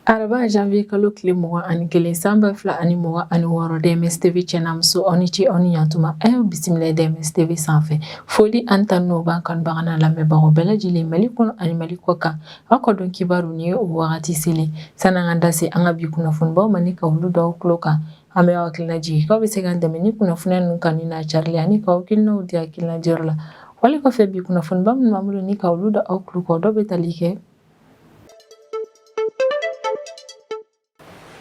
Araba janvier kalo tile 21 san 2026 DMS TV cɛnamuso aw ni ce aw ni yantuma a y'aw bisimila DMS TV sanfɛ foli ani tanu b'an kanubaga n'a lamɛnbagaw bɛɛ lajɛlen Mali kɔnɔ ani Mali kɔ kan aw ka don kibaru ni ye o wagati selen sani an ka da se an ka bi kunnafonibaw ma ni ka olu da aw tulo kan an bɛ aw hakilina jigin k'aw bɛ se k'an dɛmɛ ni kunnafoniya ninnu kanu n'a carili ani k'aw hakilinaw di hakilina diyɔrɔ la wali kɔfɛ bi kunnafoniba minnu b'an bolo ni ka olu da aw tulo kan dɔ bɛ tali kɛ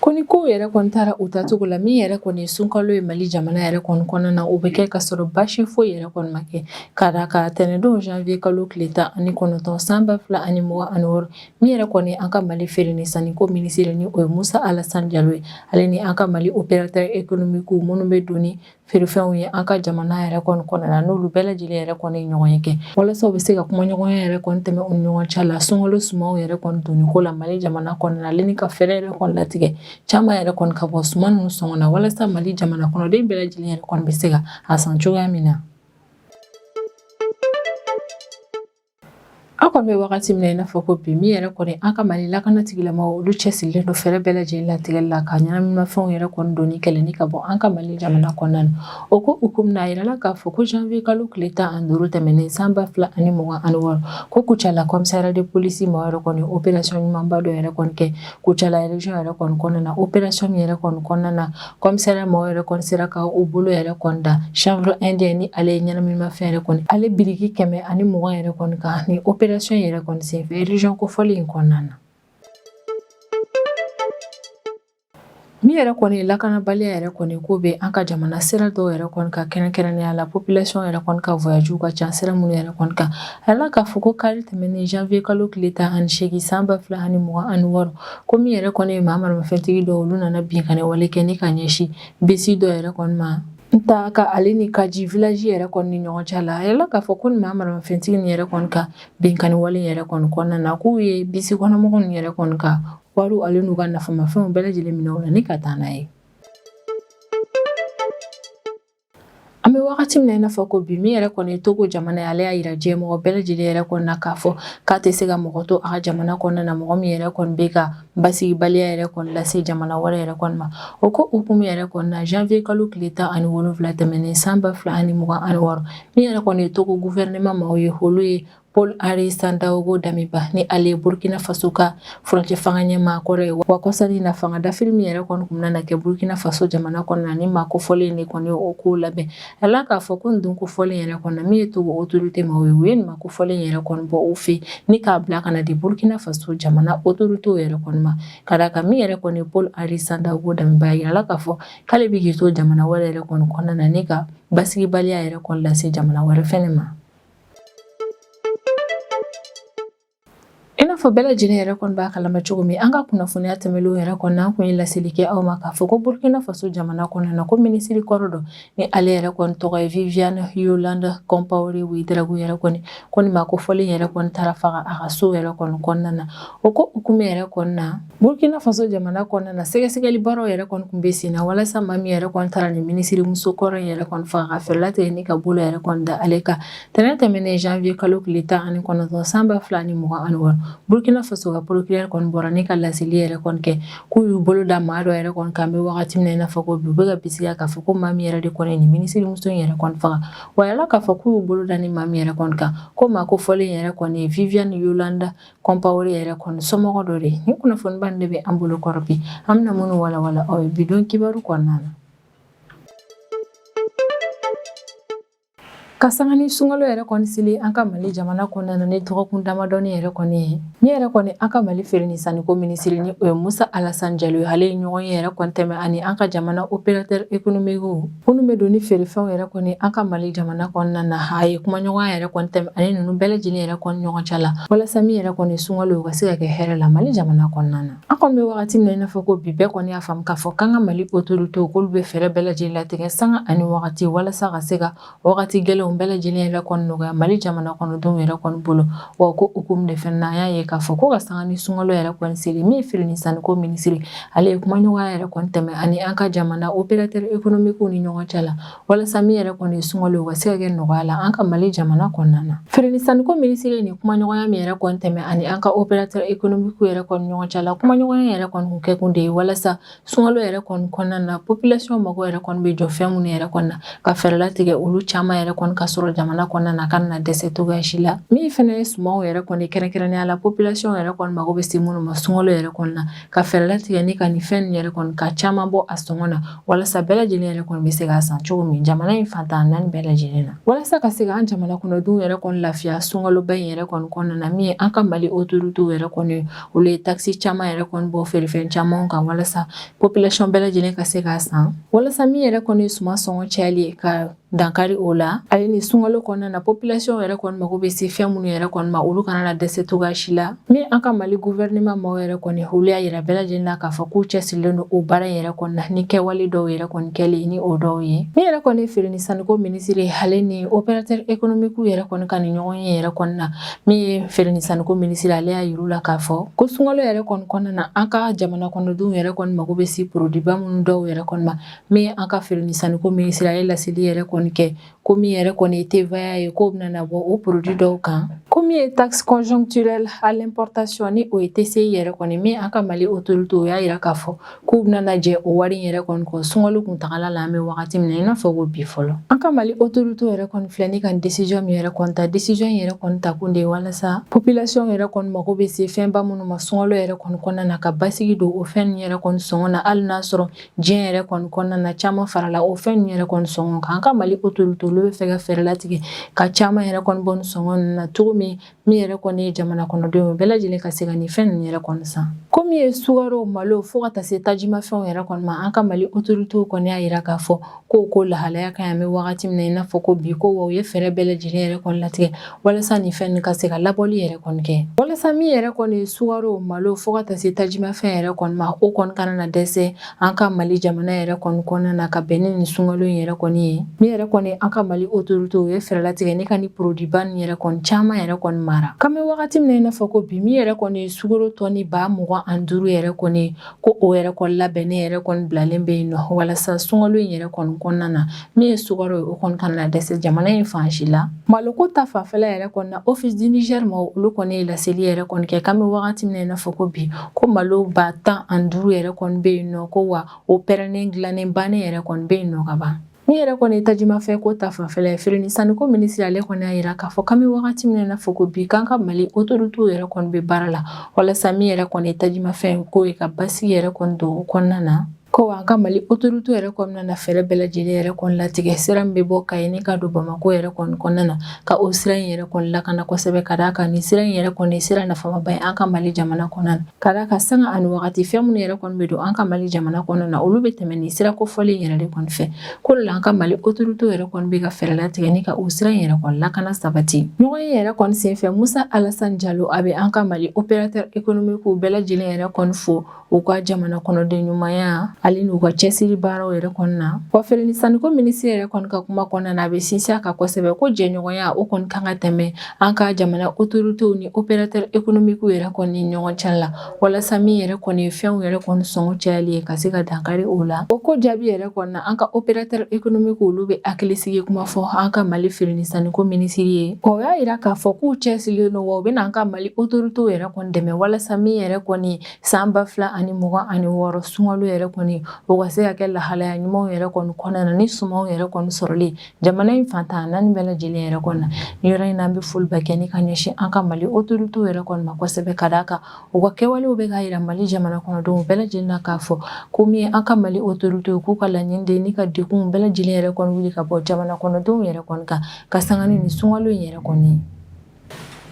ko ni kow yɛrɛ kɔni taara u taacogo la min yɛrɛ kɔni ye sunkalo ye Mali jamana yɛrɛ kɔni kɔnɔna na o bɛ kɛ ka sɔrɔ baasi foyi yɛrɛ kɔni ma kɛ ka d'a kan tɛnɛndon janvier kalo tile 19 san 2026 min yɛrɛ kɔni an ka Mali feere ni sanniko minisiri ni o ye Musa Alasani Jalo ye ale ni an ka Mali opérateur économique minnu bɛ don ni feerefɛnw ye an ka jamana yɛrɛ kɔni kɔnɔna na n'olu bɛɛ lajɛlen yɛrɛ kɔni ye ɲɔgɔn ye kɛ walasa u bɛ se ka kumaɲɔgɔnya yɛrɛ kɔni tɛmɛ u ni ɲɔgɔn cɛ la sunkalo sumanw yɛrɛ kɔni donni ko la Mali jamana kɔnɔna na ale ni ka fɛɛrɛ yɛrɛ kɔni latigɛ caman yɛrɛ kɔni ka bɔ suman ninnu sɔngɔ na walasa Mali jamana kɔnɔden bɛɛ lajɛlen yɛrɛ kɔni bɛ se ka a san cogoya min na. An kɔni bɛ wagati min na i n'a fɔ ko bi min yɛrɛ kɔni an ka Mali lakana tigilamaw olu cɛsirilen don fɛɛrɛ bɛɛ lajɛlen latigɛli la ka ɲɛnaminimafɛnw yɛrɛ kɔni donni kɛlɛ ni ka bɔ an ka Mali jamana kɔnɔna na o ko hukumu na a yirala k'a fɔ ko janvier kalo tile 15 tɛmɛnen san 2026 ko Kucala commissariat de police maaw yɛrɛ kɔni opération ɲumanba dɔ yɛrɛ kɔni kɛ Kucala région yɛrɛ kɔni kɔnɔna na opération min yɛrɛ kɔni kɔnɔna na commissariat maaw yɛrɛ kɔni sera ka u bolo yɛrɛ kɔni da chanvre indien ni ale ye ɲɛnaminimafɛn yɛrɛ kɔni ale biriki 120 yɛrɛ kɔni kan ni opération yɛrɛ kɔni senfɛ région kofɔlen in kɔnɔna na. Min yɛrɛ kɔni lakanabaliya yɛrɛ kɔni ko bɛ an ka jamana sira dɔw yɛrɛ kɔni kan kɛrɛnkɛrɛnnenya la population yɛrɛ kɔni ka voyage ka ca sira minnu yɛrɛ kɔni kan a yirala k'a fɔ ko kari tɛmɛnen janvier kalo tile 18 san 2026 ko min yɛrɛ kɔni ye maa maramafɛntigi dɔw olu nana binkanni wale kɛ ni ka ɲɛsin bisi dɔ yɛrɛ kɔni ma n ta ka ale ni Kaji village yɛrɛ kɔni ni ɲɔgɔn cɛ la a yirala k'a fɔ ko nin maa maramafɛntigi nin yɛrɛ kɔni ka binkanni wale yɛrɛ kɔni kɔnɔna na k'u ye bisi kɔnɔmɔgɔ ninnu yɛrɛ kɔni ka wariw ale n'u ka nafamafɛnw bɛɛ lajɛlen minɛ u la ni ka taa n'a ye. An bɛ wagati min na i n'a fɔ ko bi min yɛrɛ kɔni ye Togo jamana ye ale y'a yira diɲɛ mɔgɔ bɛɛ lajɛlen yɛrɛ kɔni na k'a fɔ k'a tɛ se ka mɔgɔ to a ka jamana kɔnɔna na mɔgɔ min yɛrɛ kɔni bɛ ka basigibaliya yɛrɛ kɔni lase jamana wɛrɛ yɛrɛ kɔni ma o ko hukumu yɛrɛ kɔni na janvier kalo tile 17 tɛmɛnen san 2026 min yɛrɛ kɔni ye Togo gouvernement maaw ye olu ye Paul Henri Sandaogo Damiba ni ale ye Burkina Faso ka furancɛ fanga ɲɛmaa kɔrɔ ye wa kɔsani na fanga dafiri min yɛrɛ kɔni kun bɛna kɛ Burkina Faso jamana kɔnɔna na ni maa kofɔlen de kɔni o ko labɛn a la k'a fɔ ko nin don kofɔlen yɛrɛ kɔni na min ye Togo autorité maaw ye u ye nin maa kofɔlen yɛrɛ kɔni bɔ u fɛ ni k'a bila ka na di Burkina Faso jamana autorité yɛrɛ kɔni ma ka d'a kan min yɛrɛ kɔni ye Paul Henri Sandaogo Damiba a yirala k'a fɔ k'ale bɛ k'i to jamana wɛrɛ yɛrɛ kɔni kɔnɔna na ni ka basigibaliya yɛrɛ kɔni lase jamana wɛrɛ fɛnɛ ma. I n'a fɔ bɛɛ lajɛlen yɛrɛ kɔni b'a kalama cogo min an ka kunnafoniya tɛmɛnlenw yɛrɛ kɔni an kun ye laseli kɛ aw ma k'a fɔ ko Burkina Faso jamana kɔnɔna na ko minisiri kɔrɔ dɔ ni ale yɛrɛ kɔni tɔgɔ ye Viviane Yolande Compaoré Ouédraogo yɛrɛ kɔni ko nin maa kofɔlen yɛrɛ kɔni taara faga a ka so yɛrɛ kɔni kɔnɔna na o ko hukumu yɛrɛ kɔni na Burkina Faso jamana kɔnɔna na sɛgɛsɛgɛli baaraw yɛrɛ kɔni tun bɛ sen na walasa maa min yɛrɛ kɔni taara nin minisiri muso kɔrɔ in yɛrɛ kɔni faga ka fɛɛrɛ latigɛ ni ka bolo yɛrɛ kɔni da ale kan Tɛnɛn tɛmɛnen janvier kalo tile 19 san 2026 Burkina Faso ka procureur kɔni bɔra ni ka laseli yɛrɛ kɔni kɛ k'u y'u bolo da maa dɔ yɛrɛ kɔni kan bɛ wagati min na i n'a fɔ ko bi u bɛ ka bisigiya k'a fɔ ko maa min yɛrɛ de kɔni nin minisiri muso in yɛrɛ kɔni faga wa a yirala k'a fɔ k'u y'u bolo da ni maa min yɛrɛ kɔni kan ko maa kofɔlen yɛrɛ kɔni ye Viviane Yolande Compaoré yɛrɛ kɔni somɔgɔ dɔ de ye. Nin kunnafoniba nin de bɛ an bolo kɔrɔ bi an bɛna minnu walawala aw ye bi don kibaru kɔnɔna na. Ka sanga ni sunkalo yɛrɛ kɔni seli an ka Mali jamana kɔnɔna na ni dɔgɔkun damadɔni yɛrɛ kɔni ye min yɛrɛ kɔni an ka Mali feere ni sanniko minisiri ni o ye Musa Alasani Jalo ye ale ye ɲɔgɔn ye yɛrɛ kɔni tɛmɛ ani an ka jamana opérateur économique minnu bɛ don ni feerefɛnw yɛrɛ kɔni an ka Mali jamana kɔnɔna na a ye kumaɲɔgɔnya yɛrɛ kɔni tɛmɛ ani ninnu bɛɛ lajɛlen yɛrɛ kɔni ɲɔgɔn cɛ la walasa min yɛrɛ kɔni sunkalo ka se ka kɛ hɛrɛ la Mali jamana kɔnɔna na. An kɔni bɛ wagati min na i n'a fɔ ko bi bɛɛ kɔni y'a faamu k'a fɔ k'an ka Mali autorités k'olu bɛ fɛɛrɛ bɛɛ lajɛlen latigɛ sanga ani wagati walasa ka se ka wagati gɛlɛnw gɛlɛnw bɛɛ lajɛlen yɛrɛ kɔni nɔgɔya Mali jamana kɔnɔdenw yɛrɛ kɔni bolo. Wa ko hukumu de fɛnɛ na, an y'a ye k'a fɔ ko ka sanga ni sunkalo yɛrɛ kɔni seli, min ye feere ni sanniko minisiri, ale ye kumaɲɔgɔnya yɛrɛ kɔni tɛmɛ ani an ka jamana opérateur économique ni ɲɔgɔn cɛ la, walasa min yɛrɛ kɔni ye sunkalo, o ka se ka kɛ nɔgɔya la an ka Mali jamana kɔnɔna na. Feere ni sanniko minisiri ni kumaɲɔgɔnya min yɛrɛ kɔni tɛmɛ ani an ka opérateur économique yɛrɛ kɔni ɲɔgɔn cɛ la, kumaɲɔgɔnya yɛrɛ kɔni kun kɛkun de ye walasa sunkalo yɛrɛ kɔni kɔnɔna na, population mago yɛrɛ kɔni bɛ jɔ fɛn minnu yɛrɛ kɔni na, ka fɛɛrɛ latigɛ olu caman yɛrɛ kɔni ka sɔrɔ jamana kɔnɔna na, ka na dɛsɛ cogoya si la. Min fɛnɛ ye sumanw yɛrɛ kɔni, kɛrɛnkɛrɛnnenya la population yɛrɛ kɔni mago bɛ se minnu ma sunkalo yɛrɛ kɔni na, ka fɛɛrɛ latigɛ ni ka nin fɛn ninnu yɛrɛ kɔni ka caman bɔ a sɔngɔ na, walasa bɛɛ lajɛlen yɛrɛ kɔni bɛ se k'a san cogo min jamana in fan 14 bɛɛ lajɛlen na, walasa ka se ka an jamana kɔnɔdenw yɛrɛ kɔni lafiya sunkaloba in yɛrɛ kɔni kɔnɔna na. Min ye an ka Mali autorités yɛrɛ kɔni, olu ye taxe caman yɛrɛ kɔni bɔ feerefɛn caman kan, walasa population bɛɛ lajɛlen ka se k'a san, walasa min yɛrɛ kɔni ye suman sɔngɔ cayali ye, ka dankari o la, ale ni sunkalo kɔnɔna na, population yɛrɛ kɔni mago bɛ se fɛn minnu yɛrɛ kɔni ma, olu kana na dɛsɛ cogoya si la. Min an ka Mali gouvernement maaw yɛrɛ kɔni, olu y'a yira bɛɛ lajɛlen na k'a fɔ k'u cɛsirilen don o baara in yɛrɛ kɔni na, ni kɛwale dɔw yɛrɛ kɔni kɛlen ni o dɔw ye. Min yɛrɛ kɔni ye feere ni sanniko minisiri, ale ni opérateur économique yɛrɛ kɔni ka nin ɲɔgɔn ye yɛrɛ kɔni na, min ye feere ni sanniko minisiri, ale y'a yir'u la k'a fɔ ko sunkalo yɛrɛ kɔni kɔnɔna na, an ka jamana kɔnɔdenw yɛrɛ kɔni mago bɛ se produit ba minnu dɔw yɛrɛ kɔni ma. Min ye an ka feere ni sanniko minisiri, a ye laseli yɛrɛ kɔni kɛ ko min yɛrɛ kɔni ye TVA ye, k'o bɛna na bɔ o produit dɔw kan, ko min ye taxe conjoncturelle à l'importation, ni o ye TCI yɛrɛ kɔni. Min an ka Mali autorité, o y'a yira k'a fɔ k'u bɛna na jɛ o wari in yɛrɛ kɔni kɔ sunkalo kuntagala la, an bɛ wagati min na i n'a fɔ ko bi fɔlɔ. An ka Mali autorité yɛrɛ kɔni filɛ ni ka décision min yɛrɛ kɔni ta, décision in yɛrɛ kɔni ta kun de ye walasa population yɛrɛ kɔni mago bɛ se fɛnba minnu ma sunkalo yɛrɛ kɔni kɔnɔna na, ka basigi don o fɛn ninnu yɛrɛ kɔni sɔngɔ na, hali n'a sɔrɔ diɲɛ yɛrɛ kɔni kɔnɔna na caman farala o fɛn ninnu yɛrɛ kɔni sɔngɔ kan. An ka Mali autorité, olu bɛ fɛ ka fɛɛrɛ latigɛ ka caman yɛrɛ kɔni bɔ nin sɔngɔ ninnu na cogo min, min yɛrɛ kɔni ye jamana kɔnɔdenw bɛɛ lajɛlen ka se ka nin fɛn ninnu yɛrɛ kɔni san, ko min ye sukaro, malo, fo ka taa se tajimafɛnw yɛrɛ kɔni ma. An ka Mali autorité kɔni y'a yira k'a fɔ ko lahalaya ka ɲi an bɛ wagati min na i n'a fɔ ko bi, ko wa u ye fɛɛrɛ bɛɛ lajɛlen yɛrɛ kɔni latigɛ walasa nin fɛn nin ka se ka labɔli yɛrɛ kɔni kɛ, walasa min yɛrɛ kɔni ye sukaro, malo, fo ka taa se tajimafɛn yɛrɛ kɔni ma, o kɔni kana na dɛsɛ an ka Mali jamana yɛrɛ kɔni kɔnɔna na, ka bɛn ni nin sunkalo in yɛrɛ kɔni ye. Min yɛrɛ kɔni an ka Mali autorité, u ye fɛɛrɛ latigɛ ni ka nin produit ba nin yɛrɛ kɔni caman yɛrɛ kɔni mara, k'an bɛ wagati min na i n'a fɔ ko bi. Min yɛrɛ kɔni ye sukaro tɔni 25 000 yɛrɛ kɔni, ko o yɛrɛ kɔni labɛnnen yɛrɛ kɔni bilalen bɛ yen nɔ, walasa sunkalo in yɛrɛ kɔni kɔnɔna na, min ye sukaro ye, o kɔni kana na dɛsɛ jamana in fan si la. Maloko ta fanfɛla yɛrɛ kɔni na, Office du Niger maaw, olu kɔni ye laseli yɛrɛ kɔni kɛ k'an bɛ wagati min na i n'a fɔ ko bi, ko malo 15 000 yɛrɛ kɔni bɛ yen nɔ, ko wa o pɛrɛnnen dilannen bannen yɛrɛ kɔni bɛ yen nɔ ka ban. Min yɛrɛ kɔni ye tajimafɛn ko ta fanfɛla ye, feere ni sanniko minisiri, ale kɔni y'a yira k'a fɔ k'an bɛ wagati min na i n'a fɔ ko bi, k'an ka Mali autorités yɛrɛ kɔni bɛ baara la walasa min yɛrɛ kɔni ye tajimafɛn ko ye, ka basigi yɛrɛ kɔni don o kɔnɔna na, ko an ka Mali autorité yɛrɛ kɔnɔna na, fɛɛrɛ bɛɛ lajɛlen yɛrɛ kɔni latigɛ sira min bɛ bɔ Kayi ni ka don Bamakɔ yɛrɛ kɔni kɔnɔna na, ka o sira in yɛrɛ kɔni lakana kosɛbɛ, ka d'a kan nin sira in yɛrɛ kɔni sira nafamaba ye an ka Mali jamana kɔnɔna na, ka d'a kan sanga ani wagati fɛn minnu yɛrɛ kɔni bɛ don an ka Mali jamana kɔnɔna na, olu bɛ tɛmɛ nin sira kofɔlen yɛrɛ de kɔni fɛ. Ko la an ka Mali autorité yɛrɛ kɔni bɛ ka fɛɛrɛ latigɛ ni ka o sira in yɛrɛ kɔni lakana sabati. Ɲɔgɔn ye yɛrɛ kɔni senfɛ, Musa Alassane Jalo, a bɛ an ka Mali opérateur économique bɛɛ lajɛlen yɛrɛ kɔni fo u ka jamana kɔnɔden ɲumanya ale n'u ka cɛsiri baaraw yɛrɛ kɔni na. Wa feere ni sanniko minisiri yɛrɛ kɔni ka kuma kɔnɔna na, a bɛ sinsin a kan kosɛbɛ ko jɛɲɔgɔnya, o kɔni kan ka tɛmɛ an ka jamana autorités ni opérateur économique yɛrɛ kɔni ni ɲɔgɔn cɛ la, walasa min yɛrɛ kɔni ye fɛnw yɛrɛ kɔni sɔngɔ cayali ye, ka se ka dankari o la. O ko jaabi yɛrɛ kɔni na, an ka opérateur économique, olu bɛ hakilisigi kuma fɔ an ka Mali feere ni sanniko minisiri ye. O y'a yira k'a fɔ k'u cɛsirilen don, wa u bɛna an ka Mali autorités yɛrɛ kɔni dɛmɛ, walasa min yɛrɛ kɔni san 2026 sunkalo yɛrɛ kɔni, o ka se ka kɛ lahalaya ɲumanw yɛrɛ kɔni kɔnɔna na, ni sumanw yɛrɛ kɔni sɔrɔlen jamana in fan 14 bɛɛ lajɛlen yɛrɛ kɔni na. Nin yɔrɔ in na, an bɛ foliba kɛ ni ka ɲɛsin an ka Mali autorités yɛrɛ kɔni ma kosɛbɛ, ka d'a kan u ka kɛwalew bɛ k'a yira Mali jamana kɔnɔdenw bɛɛ lajɛlen na k'a fɔ ko min ye an ka Mali autorités, k'u ka laɲini de ni ka degun bɛɛ lajɛlen yɛrɛ kɔni wuli ka bɔ jamana kɔnɔdenw yɛrɛ kɔni kan, ka sanga ni nin sunkalo in yɛrɛ kɔni ye.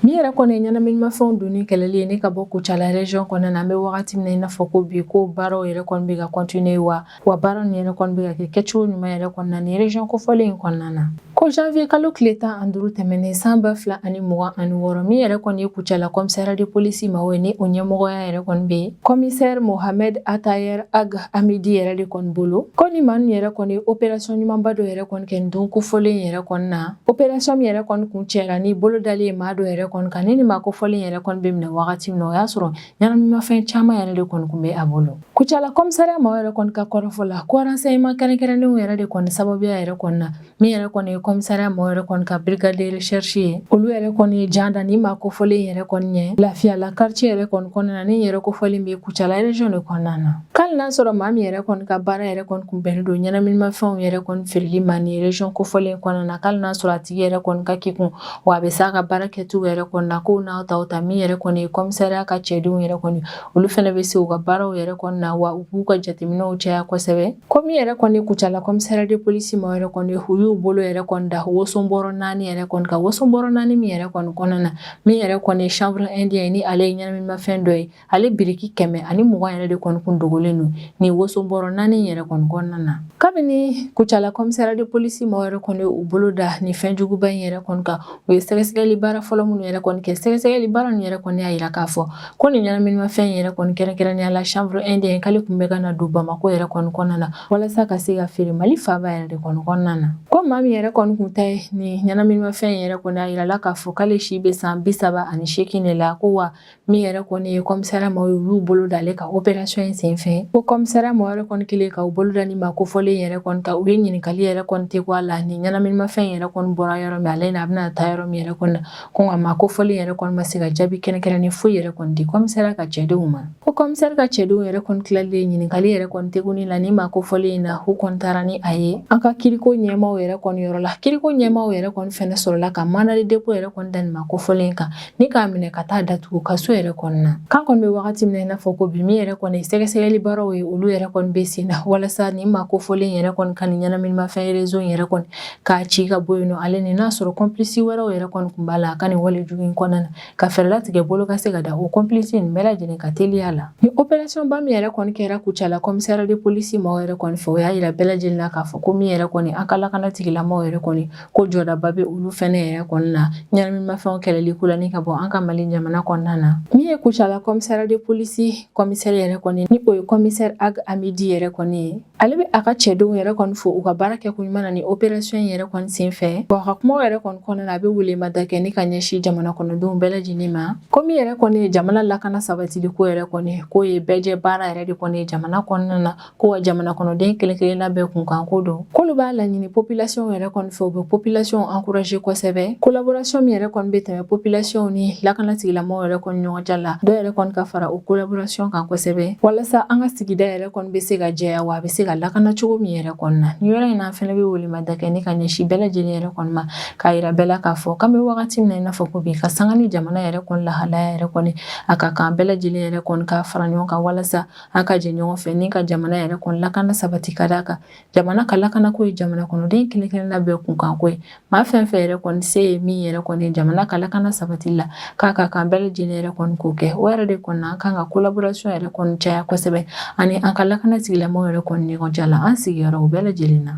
Min yɛrɛ kɔni ye ɲɛnaminimafɛnw donni kɛlɛli ye ni ka bɔ Kucala région kɔnɔna na, an bɛ wagati min na i n'a fɔ ko bi, ko baaraw yɛrɛ kɔni bɛ ka continuer, wa baara ninnu yɛrɛ kɔni bɛ ka kɛ kɛcogo ɲuman yɛrɛ kɔnɔna ni région kofɔlen in kɔnɔna na. Ko janvier kalo tile 15 tɛmɛnen san 2026, min yɛrɛ kɔni ye Kucala commissariat de police maaw ye, ni o ɲɛmɔgɔya yɛrɛ kɔni bɛ commissaire Mohamed Atayer Ag Amidi yɛrɛ de kɔni bolo, ko ni maa ninnu yɛrɛ kɔni ye opération ɲumanba dɔ yɛrɛ kɔni kɛ nin don kofɔlen yɛrɛ kɔni na, opération min yɛrɛ kɔni kuncɛra ni bolo dali ye maa dɔ yɛrɛ kɔni kan. Ni maa kofɔlen yɛrɛ kɔni bɛ minɛ wagati min na, o y'a sɔrɔ ɲɛnaminimafɛn caman yɛrɛ de kɔni kun bɛ a bolo. Kucala commissariat maaw yɛrɛ kɔni ka kɔrɔfɔ la, ko renseignement kɛrɛnkɛrɛnnenw yɛrɛ de kɔni sababuya yɛrɛ kɔni na, min yɛrɛ kɔni ye commissariat maaw yɛrɛ kɔni ka brigade de recherche ye, olu yɛrɛ kɔni ye jan da ni maa kofɔlen yɛrɛ kɔni ɲɛ Lafiyala quartier yɛrɛ kɔni kɔnɔna na, ni yɛrɛ kofɔlen bɛ Kucala région de kɔnɔna na. K'ale n'a sɔrɔ maa min yɛrɛ kɔni ka baara yɛrɛ kɔni kun bɛnnen don ɲɛnaminimafɛnw yɛrɛ kɔni feereli ma ni région kofɔlen kɔnɔna na, k'ale n'a sɔrɔ a tigi yɛrɛ kɔni ka kekun, wa a bɛ s'a ka baara kɛcogo yɛrɛ kɔni na, kow n'a ta o ta, min yɛrɛ kɔni ye commissariat ka cɛdenw yɛrɛ kɔni, olu fana bɛ se u ka baaraw yɛrɛ kɔni na, wa u b'u ka jateminɛw caya kosɛbɛ. Ko min yɛrɛ kɔni Kucala commissariat de police maaw yɛrɛ kɔni, u y'u bolo yɛrɛ kɔni da wosonbɔrɔ 4 yɛrɛ kɔni kan, wosonbɔrɔ 4 min yɛrɛ kɔni kɔnɔna na, min yɛrɛ kɔni ye chanvre indien ye, ni ale ye ɲɛnaminimafɛn dɔ ye, ale biriki 120 yɛrɛ de kɔni kun dogolen don nin wosonbɔrɔ 4 yɛrɛ kɔni kɔnɔna na. Kabini Kucala commissariat de police maaw yɛrɛ kɔni u bolo da nin fɛn juguba in yɛrɛ kɔni kan, u ye sɛgɛsɛgɛli baara fɔlɔ minnu yɛrɛ kɔni kɛ, sɛgɛsɛgɛli baara ninnu yɛrɛ kɔni y'a yira k'a fɔ ko nin ɲɛnaminimafɛn yɛrɛ kɔni, kɛrɛnkɛrɛnnenya la chanvre indien, k'ale kun bɛ ka na don Bamakɔ yɛrɛ kɔni kɔnɔna na walasa ka se ka feere Mali faaba yɛrɛ de kɔni kɔnɔna na. Ko maa min yɛrɛ kɔni kun ta ye nin ɲɛnaminimafɛn yɛrɛ kɔni, a yirala k'a fɔ k'ale si bɛ san 38 de la. Ko wa min yɛrɛ kɔni ye commissariat maaw ye, u y'u bolo da ale ka opération in senfɛ. Ko commissariat maaw yɛrɛ kɔni kɛlen ka u bolo da ni maa kofɔlen yɛrɛ kɔni kan, u ye ɲininkali yɛrɛ kɔni tɛ a la nin ɲɛnaminimafɛn yɛrɛ kɔni bɔra yɔrɔ min, ale n'a bɛna taa yɔrɔ min yɛrɛ kɔni na. Ko nka maa kofɔlen yɛrɛ kɔni ma se ka jaabi kɛrɛnkɛrɛnnen foyi yɛrɛ kɔni di commissariat ka cɛdenw ma. Ko commissaire ka cɛdenw yɛrɛ kɔni tilalen ɲininkali yɛrɛ kɔni tɛguni la ni maa kofɔlen in na, u kɔni taara ni a ye an ka kiriko ɲɛmaaw yɛrɛ kɔni yɔrɔ la. Kiriko ɲɛmaaw yɛrɛ kɔni fɛnɛ sɔrɔla ka mandat de dépôt yɛrɛ kɔni da nin maa kofɔlen kan ni k'a minɛ ka taa datugu kaso yɛrɛ kɔni na. K'an kɔni bɛ wagati min na i n'a fɔ ko bi, min yɛrɛ kɔni sɛgɛsɛgɛli baaraw ye, olu yɛrɛ kɔni bɛ sen na walasa nin maa kofɔlen yɛrɛ kɔni ka nin ɲɛnaminimafɛn réseau yɛrɛ kɔni k'a ci ka bɔ yen nɔ, ale ni n'a sɔrɔ complice wɛrɛw yɛrɛ kɔni kun b'a la a ka nin wale jugu in kɔnɔna na, ka fɛɛrɛ latigɛ bolo ka se ka da o complice nin bɛɛ lajɛlen ka teliya la. Ni opération ba min yɛrɛ kɔni kɛra Kucala commissariat de police maaw yɛrɛ kɔni fɛ, o y'a yira bɛɛ lajɛlen na k'a fɔ ko min yɛrɛ kɔni an ka lakana tigilamaaw yɛrɛ kɔni, ko jɔdaba bɛ olu fɛnɛ yɛrɛ kɔni na ɲɛnaminimafɛnw kɛlɛli ko la ni ka bɔ an ka Mali jamana kɔnɔna na. Min ye Kucala commissariat de police commissaire yɛrɛ kɔni, ni o ye commissaire Ag Amidi yɛrɛ kɔni ye, ale bɛ a ka cɛdenw yɛrɛ kɔni fo u ka baara kɛ ko ɲuman na ni opération in yɛrɛ kɔni senfɛ. Wa a ka kumaw yɛrɛ kɔni kɔnɔna na, a bɛ welemada kɛ ni ka ɲɛsin jamana kɔnɔdenw bɛɛ lajɛlen ma, ko min yɛrɛ kɔni ye jamana lakana sabatili ko yɛrɛ kɔni, k'o ye bɛɛjɛ baara yɛrɛ de kɔni ye jamana kɔnɔna na, ko wa jamana kɔnɔden kelen kelenna bɛɛ kunkan ko don. K'olu b'a laɲini population yɛrɛ kɔni fɛ, u bɛ population encourager kosɛbɛ, collaboration min yɛrɛ kɔni bɛ tɛmɛ population ni lakana tigilamɔgɔw yɛrɛ kɔni ɲɔgɔn cɛ la, dɔ yɛrɛ kɔni ka fara o collaboration kan kosɛbɛ walasa an ka sigida yɛrɛ kɔni bɛ se ka jɛya, wa a bɛ se ka lakana cogo min yɛrɛ kɔni na. Nin yɔrɔ in na, an fɛnɛ bɛ welemada kɛ ni ka ɲɛsin bɛɛ lajɛlen yɛrɛ kɔni ma, k'a yira bɛɛ la k'a fɔ k'an bɛ wagati min na i n'a fɔ ko bi, ka sanga ni jamana yɛrɛ kɔni lahalaya yɛrɛ kɔni, a ka kan bɛɛ lajɛlen yɛrɛ kɔni ka fara ɲɔgɔn kan walasa an ka jɛ ɲɔgɔn fɛ ni ka jamana yɛrɛ kɔni lakana sabati, ka d'a kan jamana ka lakanako ye jamana kɔnɔden kelen kelenna bɛɛ kunkanko ye. Maa fɛn fɛn yɛrɛ kɔni se ye min yɛrɛ kɔni jamana ka lakana sabati la, k'a ka kan bɛɛ lajɛlen yɛrɛ kɔni k'o kɛ. O yɛrɛ de kɔni, an kan ka collaboration yɛrɛ kɔni caya kosɛbɛ ani an ka lakana tigilamɔgɔw yɛrɛ kɔni ɲɔgɔn cɛ la an sigiyɔrɔw bɛɛ lajɛlen na.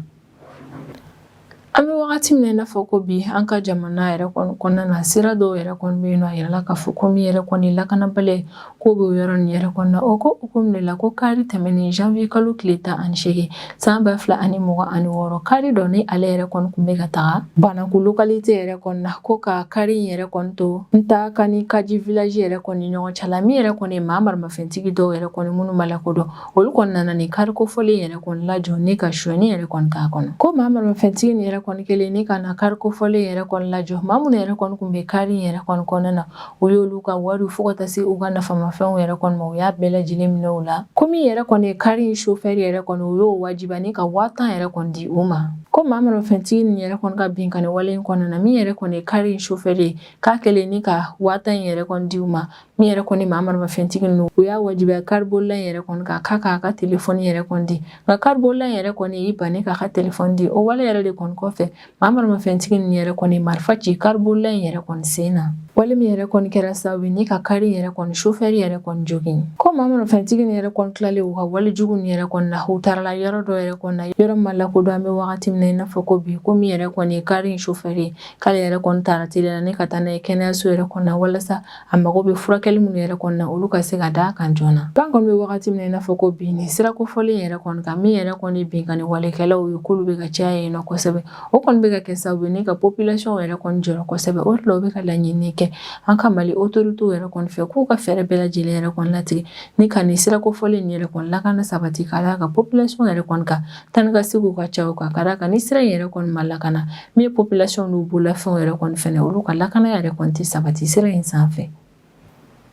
An bɛ wagati min na i n'a fɔ ko bi, an ka jamana yɛrɛ kɔni kɔnɔna na, sira dɔw yɛrɛ kɔni bɛ yen nɔ, a yirala k'a fɔ ko min yɛrɛ kɔni lakanabaliya ko bɛ yɔrɔ nin yɛrɛ kɔni na. O ko hukumu de la, ko kari tɛmɛnen janvier kalo tile 18 san 2026, kari dɔ ni ale yɛrɛ kɔni tun bɛ ka taga Bananku localité yɛrɛ kɔni na, ko ka kari in yɛrɛ kɔni to Ntakani Kaji village yɛrɛ kɔni ɲɔgɔn cɛ la, min yɛrɛ kɔni maa maramafɛntigi dɔw yɛrɛ kɔni minnu ma lakodɔn, olu kɔni nana ni kari kofɔlen yɛrɛ kɔni lajɔ ni ka sonyɛni yɛrɛ kɔni k'a kɔnɔ. Ko maa maramafɛntigi nin yɛrɛ kɔni kɛlen ni ka na kari kofɔlen yɛrɛ kɔni lajɔ, maa minnu yɛrɛ kɔni tun bɛ kari in yɛrɛ kɔni kɔnɔna na, u y'olu ka wariw fo ka taa se u ka nafamafɛnw yɛrɛ kɔni ma, u y'a bɛɛ lajɛlen minɛ u la. Ko min yɛrɛ kɔni ye kari in chauffeur yɛrɛ kɔni, u y'o wajibiya ni ka 10,000 yɛrɛ kɔni di u ma. Ko maa maramafɛntigi nin yɛrɛ kɔni ka binkanni wale in kɔnɔna na, min yɛrɛ kɔni ye kari in chauffeur ye, k'a kɛlen ni ka 10,000 in yɛrɛ kɔni di u ma, min yɛrɛ kɔni maa maramafɛntigi ninnu, u y'a wajibiya karibolila in yɛrɛ kɔni kan k'a k'a ka telefɔni yɛrɛ kɔni di. Nka karibolila in yɛrɛ kɔni y'i ban ni k'a ka telefɔni di. O wale yɛrɛ de kɔni kɔfɛ, maa maramafɛntigi ninnu yɛrɛ kɔni marifa ci karibolila in yɛrɛ kɔni sen na. Wale min yɛrɛ kɔni kɛra sababu ye ni ka kari yɛrɛ kɔni sofɛri yɛrɛ kɔni jogin. Ko maa manafɛntigi nin yɛrɛ kɔni tilalen u ka wale jugu nin yɛrɛ kɔni na, u taara la yɔrɔ dɔ yɛrɛ kɔni na, yɔrɔ ma lakodɔn an bɛ wagati min na i n'a fɔ ko bi. Ko min yɛrɛ kɔni ye kari in sofɛri ye, k'ale yɛrɛ kɔni taara teliya la ni ka taa n'a ye kɛnɛyaso yɛrɛ kɔni na, walasa a mago bɛ furakɛli minnu yɛrɛ kɔni na, olu ka se ka d'a kan joona. An kɔni bɛ wagati min na i n'a fɔ ko bi, nin sira kofɔlen yɛrɛ kɔni kan, min yɛrɛ kɔni binkanni walekɛlaw ye, k'olu bɛ ka caya yen nɔ kosɛbɛ. O kɔni bɛ ka kɛ sababu ye ni ka population yɛrɛ kɔni jɔrɔ kosɛbɛ. O de la u bɛ ka laɲini kɛ an ka Mali autorités yɛrɛ kɔni fɛ, k'u ka fɛɛrɛ bɛɛ lajɛlen yɛrɛ kɔni latigɛ ni ka nin sira kofɔlen nin yɛrɛ kɔni lakana sabati, ka d'a kan population yɛrɛ kɔni ka taa ni ka segin ka ca o kan, ka d'a kan ni sira in yɛrɛ kɔni ma lakana, min ye population n'u bololafɛnw yɛrɛ kɔni fɛnɛ, olu ka lakana yɛrɛ kɔni tɛ sabati sira in sanfɛ.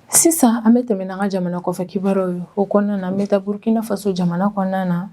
Sisan an bɛ tɛmɛ n'an ka jamana kɔfɛ kibaruyaw ye. O kɔnɔna na, an bɛ taa Burkina Faso jamana kɔnɔna na.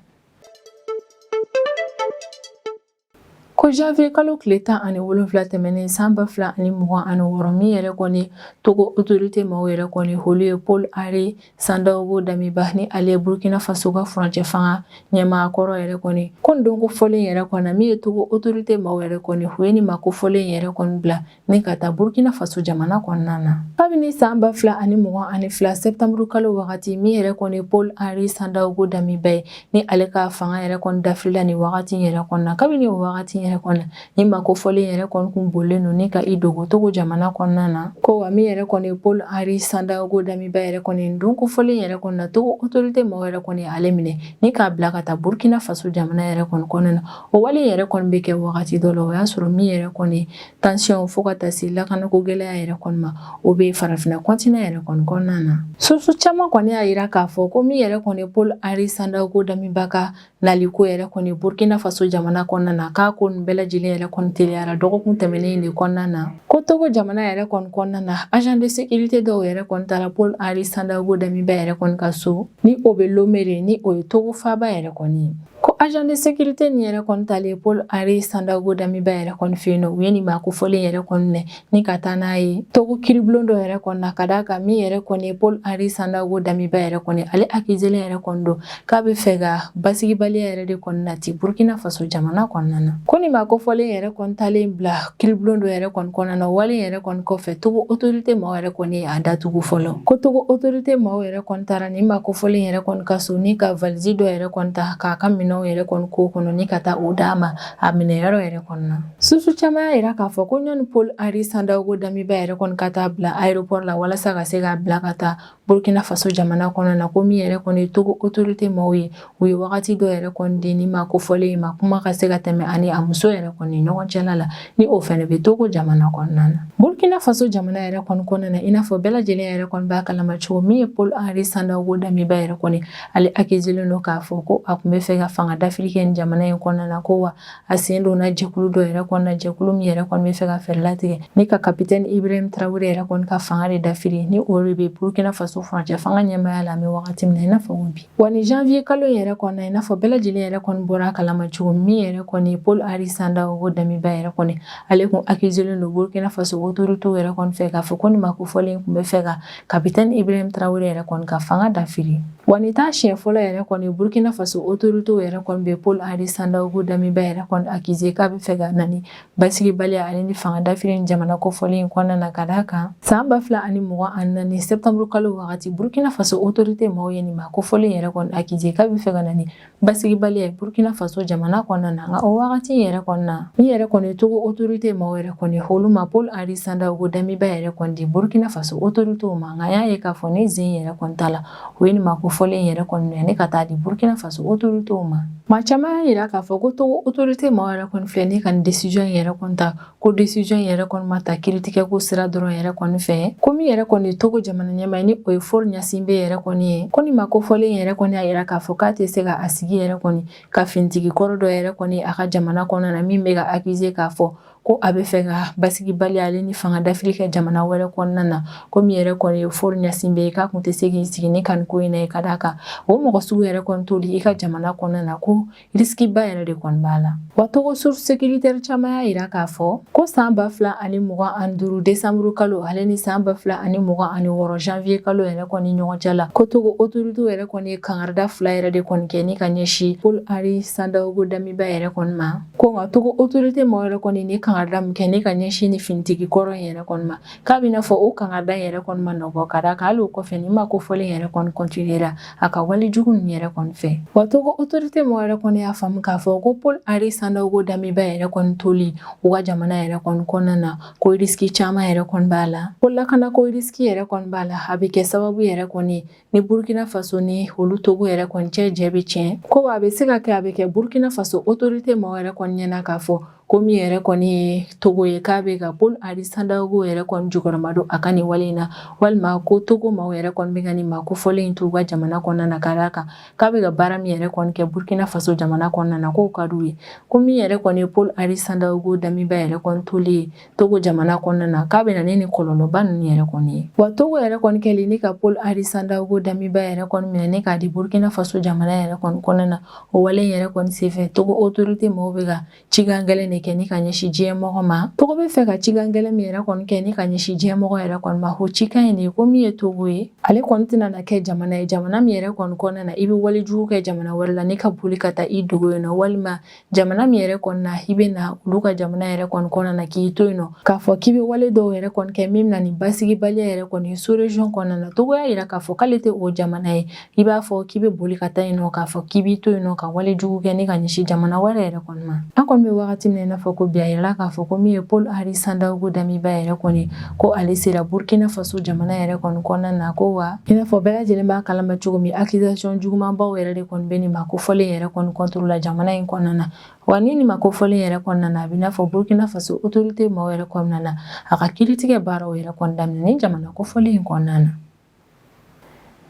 Ko janvier kalo tile 17 tɛmɛnen san 2026, min yɛrɛ kɔni Togo autorité maaw yɛrɛ kɔni, olu ye Paul Henri Sandaogo Damiba, ni ale ye Burkina Faso ka furancɛ fanga ɲɛmaa kɔrɔ yɛrɛ kɔni, ko nin don kofɔlen yɛrɛ kɔni, min ye Togo autorité maaw yɛrɛ kɔni, u ye nin maa kofɔlen yɛrɛ kɔni bila ni ka taa Burkina Faso jamana kɔnɔna na. Kabini san 2022 septembre kalo wagati, min yɛrɛ kɔni Paul Henri Sandaogo Damiba ye, ni ale ka fanga yɛrɛ kɔni dafirila nin wagati yɛrɛ kɔnɔna na, kabini o wagati yɛrɛ kɔnɔ, ni maa kofɔlen yɛrɛ kɔni kun bolilen don ni ka i dogo Togo jamana kɔnɔna na. Ko wa min yɛrɛ kɔni Paul Henri Sandaogo Damiba yɛrɛ kɔni, don kofɔlen yɛrɛ kɔnɔna na, Togo autorité maaw yɛrɛ kɔni ale minɛ ni k'a bila ka taa Burkina Faso jamana yɛrɛ kɔni kɔnɔna na. O wale yɛrɛ kɔni bɛ kɛ wagati dɔ la, o y'a sɔrɔ min yɛrɛ kɔni tension fo ka taa se lakanako gɛlɛya yɛrɛ kɔni ma, o bɛ farafinna continent yɛrɛ kɔni kɔnɔna na. Source caman kɔni y'a yira k'a fɔ ko min yɛrɛ kɔni Paul Henri Sandaogo Damiba ka naliko yɛrɛ kɔni Burkina Faso jamana kɔnɔna na, k'a ko nin bɛɛ lajɛlen yɛrɛ kɔni teliyara dɔgɔkun tɛmɛnen de kɔnɔna na. Ko Togo jamana yɛrɛ kɔni kɔnɔna na, agent de sécurité dɔw yɛrɛ kɔni taara Paul Henri Sandaogo Damiba yɛrɛ kɔni ka so, ni o bɛ Lomé de, ni o ye Togo faaba yɛrɛ kɔni ye. Ko agent de sécurité nin yɛrɛ kɔni taalen Paul Henri Sandaogo Damiba yɛrɛ kɔni fɛ yen nɔ, u ye nin maa kofɔlen yɛrɛ kɔni minɛ ni ka taa n'a ye Togo kiribulon dɔ yɛrɛ kɔni na, ka d'a kan min yɛrɛ kɔni ye Paul Henri Sandaogo Damiba yɛrɛ kɔni, ale accusé yɛrɛ kɔni don k'a bɛ fɛ ka basigibaliya yɛrɛ de kɔni nati Burkina Faso jamana kɔnɔna na. Ko nin maa kofɔlen yɛrɛ kɔni taalen bila kiribulon dɔ yɛrɛ kɔni kɔnɔna na, wale yɛrɛ kɔni kɔfɛ, Togo autorité maaw yɛrɛ kɔni a datugu fɔlɔ. Ko Togo autorité maaw yɛrɛ kɔni taara nin maa kofɔlen yɛrɛ kɔni ka so ni ka valise dɔ yɛrɛ kɔni ta k'a ka minɛnw yɛrɛ kɔni k'o kɔnɔ ni ka taa o d'a ma a minɛyɔrɔ yɛrɛ kɔni na. Source caman y'a yira k'a fɔ ko ɲɔni Paul Henri Sandaogo Damiba yɛrɛ kɔni ka taa bila aéroport la walasa ka se k'a bila ka taa Burkina Faso jamana kɔnɔ na, ko min yɛrɛ kɔni ye Togo autorité maaw ye, u ye wagati dɔ yɛrɛ kɔni di nin maa kofɔlen in ma, kuma ka se ka tɛmɛ ani a muso yɛrɛ kɔni ɲɔgɔn cɛla la, ni o fɛnɛ bɛ Togo jamana kɔnɔna na. Burkina Faso jamana yɛrɛ kɔni kɔnɔna na, i n'a fɔ bɛɛ lajɛlen yɛrɛ kɔni b'a kalama cogo min ye, Paul Henri Sandaogo Damiba yɛrɛ kɔni, ale accusé don k'a fɔ ko a tun bɛ fɛ ka fanga dafiri kɛ nin jamana in kɔnɔna na. Ko wa a sen donna jɛkulu dɔ yɛrɛ kɔnɔna, jɛkulu min yɛrɛ kɔni bɛ fɛ ka fɛɛrɛ latigɛ ni ka capitaine Ibrahim Traoré yɛrɛ kɔni ka fanga de dafiri, ni o de bɛ Burkina Faso furancɛ fanga ɲɛmaaya la an bɛ wagati min na i n'a fɔ bi. Wa ni janvier kalo in yɛrɛ kɔnɔna, i n'a fɔ bɛɛ lajɛlen yɛrɛ kɔni bɔra a kalama cogo min yɛrɛ kɔni, Paul Henri Sandaogo Damiba yɛrɛ kɔni, ale kun accusé don Burkina Faso autorités yɛrɛ kɔni fɛ k'a fɔ ko nin maa kofɔlen tun bɛ fɛ ka capitaine Ibrahim Traoré yɛrɛ kɔni ka fanga dafiri. Wa nin t'a siɲɛ fɔlɔ yɛrɛ kɔni Burkina Faso autorités yɛrɛ kɔni bɛ Paul Henri Sandaogo Damiba yɛrɛ kɔni accusé k'a bɛ fɛ ka na ni basigibaliya ale ni fanga dafiri ni jamana kofɔlen in kɔnɔna na, ka d'a kan san 2024 septembre kalo wagati, Burkina Faso autorité maaw ye nin maa kofɔlen yɛrɛ kɔni accusé k'a bɛ fɛ ka na ni basigibaliya ye Burkina Faso jamana kɔnɔna na. Nka o wagati yɛrɛ kɔnɔna na, min yɛrɛ kɔni Togo autorité maaw yɛrɛ kɔni, olu ma Paul Henri Sandaogo Damiba yɛrɛ kɔni di Burkina Faso autorité ma. Nka y'a ye k'a fɔ ni sen yɛrɛ kɔni t'a la, u ye nin maa kofɔlen yɛrɛ kɔni minɛ ni ka taa di Burkina Faso autorité ma. Maa caman y'a yira k'a fɔ ko Togo autorité maaw yɛrɛ kɔni filɛ ni ka nin décision yɛrɛ kɔni ta, ko décision yɛrɛ kɔni ma ta kiritigɛko sira dɔrɔn yɛrɛ kɔni fɛ. Ko min yɛrɛ kɔni Togo jamana ɲɛmaa ye, ni o ye Faure Gnassingbé yɛrɛ kɔni ye, ko nin maa kofɔlen yɛrɛ kɔni y'a yira k'a fɔ k'a tɛ se ka a sigi yɛrɛ kɔni ka finitigi kɔrɔ dɔ yɛrɛ kɔni a ka jamana kɔnɔna na, min bɛ ka accuser k'a fɔ ko a bɛ fɛ ka basigibaliya ale ni fanga dafiri kɛ jamana wɛrɛ kɔnɔna na. Ko min yɛrɛ kɔni ye Faure Gnassingbé ye, k'a kun tɛ se k'i sigi ni ka nin ko in na ye, ka d'a kan o mɔgɔ sugu yɛrɛ kɔni toli i ka jamana kɔnɔna na, ko risque ba yɛrɛ de kɔni b'a la. Wa Togo source sécuritaire caman y'a yira k'a fɔ ko san 2025 décembre kalo ale ni san 2026 janvier kalo yɛrɛ kɔni ɲɔgɔn cɛ la, ko Togo autorité yɛrɛ kɔni ye kangarida fila yɛrɛ de kɔni kɛ ni ka ɲɛsin Paul Henri Sandaogo Damiba yɛrɛ kɔni ma. Ko nka Togo autorité maaw yɛrɛ kɔni ni kangarida min kɛ ni ka ɲɛsin ni finitigi kɔrɔ in yɛrɛ kɔni ma, k'a b'i n'a fɔ o kangarida in yɛrɛ kɔni ma nɔ bɔ, ka d'a kan hali o kɔfɛ nin maa kofɔlen yɛrɛ kɔni continuera a ka wale jugu ninnu yɛrɛ kɔni fɛ. Wa Togo autorité mɔgɔ yɛrɛ kɔni y'a faamu k'a fɔ ko Paul Henri Sandaogo Damiba yɛrɛ kɔni toli u ka jamana yɛrɛ kɔni kɔnɔna na, ko risque caman yɛrɛ kɔni b'a la, ko lakana ko risque yɛrɛ kɔni b'a la, a bɛ kɛ sababu yɛrɛ kɔni ni Burkina Faso ni olu Togo yɛrɛ kɔni cɛ jɛ bɛ tiɲɛ, ko a bɛ se ka kɛ a bɛ kɛ Burkina Faso autorité mɔgɔ yɛrɛ kɔni ɲɛna k'a fɔ ko min yɛrɛ kɔni ye Togo ye, k'a bɛ ka Paul Henri Sandaogo yɛrɛ kɔni jukɔrɔmadon a ka nin wale in na, walima ko Togo maaw yɛrɛ kɔni bɛ ka nin maa kofɔlen in to u ka jamana kɔnɔna na, ka d'a kan k'a bɛ ka baara min yɛrɛ kɔni kɛ Burkina Faso jamana kɔnɔna na, k'o ka d'u ye. Ko min yɛrɛ kɔni ye Paul Henri Sandaogo Damiba yɛrɛ kɔni toli ye Togo jamana kɔnɔna na, k'a bɛ na ni nin kɔlɔlɔba ninnu yɛrɛ kɔni ye. Wa Togo yɛrɛ kɔni kɛlen ni ka Paul Henri Sandaogo Damiba yɛrɛ kɔni minɛ ni k'a di Burkina Faso jamana yɛrɛ kɔni kɔnɔna na, o wale yɛrɛ kɔni senfɛ, Togo autorité mɔgɔw bɛ ka cikan gɛlɛn de kɛ ni ka ɲɛsin diɲɛ mɔgɔ ma. Togo bɛ fɛ ka cikan gɛlɛn min yɛrɛ kɔni kɛ ni ka ɲɛsin diɲɛ mɔgɔ yɛrɛ kɔni ma, o cikan in de ye ko min ye Togo ye, ale kɔni tɛna na kɛ jamana ye, jamana min yɛrɛ kɔni kɔnɔna na i bɛ wale jugu kɛ jamana wɛrɛ la ni ka boli ka taa i dogo yen nɔ, walima jamana min yɛrɛ kɔni na i bɛ na olu ka jamana yɛrɛ kɔni kɔnɔna na k'i to yen nɔ k'a fɔ k'i bɛ wale dɔw yɛrɛ kɔni kɛ min bɛ na ni basigibaliya yɛrɛ kɔni ye sous région kɔnɔna na. Togo y'a yira k'a fɔ k'ale tɛ o jamana ye, i b'a fɔ k'i bɛ boli ka taa yen nɔ k'a fɔ k'i b'i to yen nɔ ka wale jugu kɛ ni ka ɲɛsin jamana wɛrɛ yɛrɛ kɔni ma. An kɔni bɛ wagati min na i n'a fɔ ko bi, a yirala k'a fɔ ko min ye Paul Henri Sandaogo Damiba yɛrɛ kɔni, ko ale sera Burkina Faso jamana yɛrɛ kɔni kɔnɔna na. Ko wa i n'a fɔ bɛɛ lajɛlen b'a kalama cogo min, accusation jugumanbaw yɛrɛ de kɔni bɛ nin maa kofɔlen yɛrɛ kɔni contre la jamana in kɔnɔna na. Wa ni nin maa kofɔlen yɛrɛ kɔnɔna na, a bɛ n'a fɔ Burkina Faso autorité maaw yɛrɛ kɔnɔna na, a ka kiiritigɛ baaraw yɛrɛ kɔni daminɛ ni jamana kofɔlen in kɔnɔna na.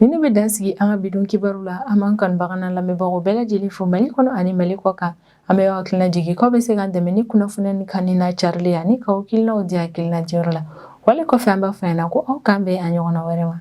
Nin bɛ dan sigi an ka bi don kibaru la. An b'an kanubaga n'an lamɛnbagaw bɛɛ lajɛlen fo Mali kɔnɔ ani Mali kɔ kan. An bɛ aw hakilina jigin k'aw bɛ se k'an dɛmɛ ni kunnafoniya nin kanuni n'a carili ye ani k'aw hakilinaw di hakilina diyɔrɔ la. Wale kɔfɛ, an b'a fɔ ɲɛna ko aw k'an bɛn a ɲɔgɔnna wɛrɛ ma.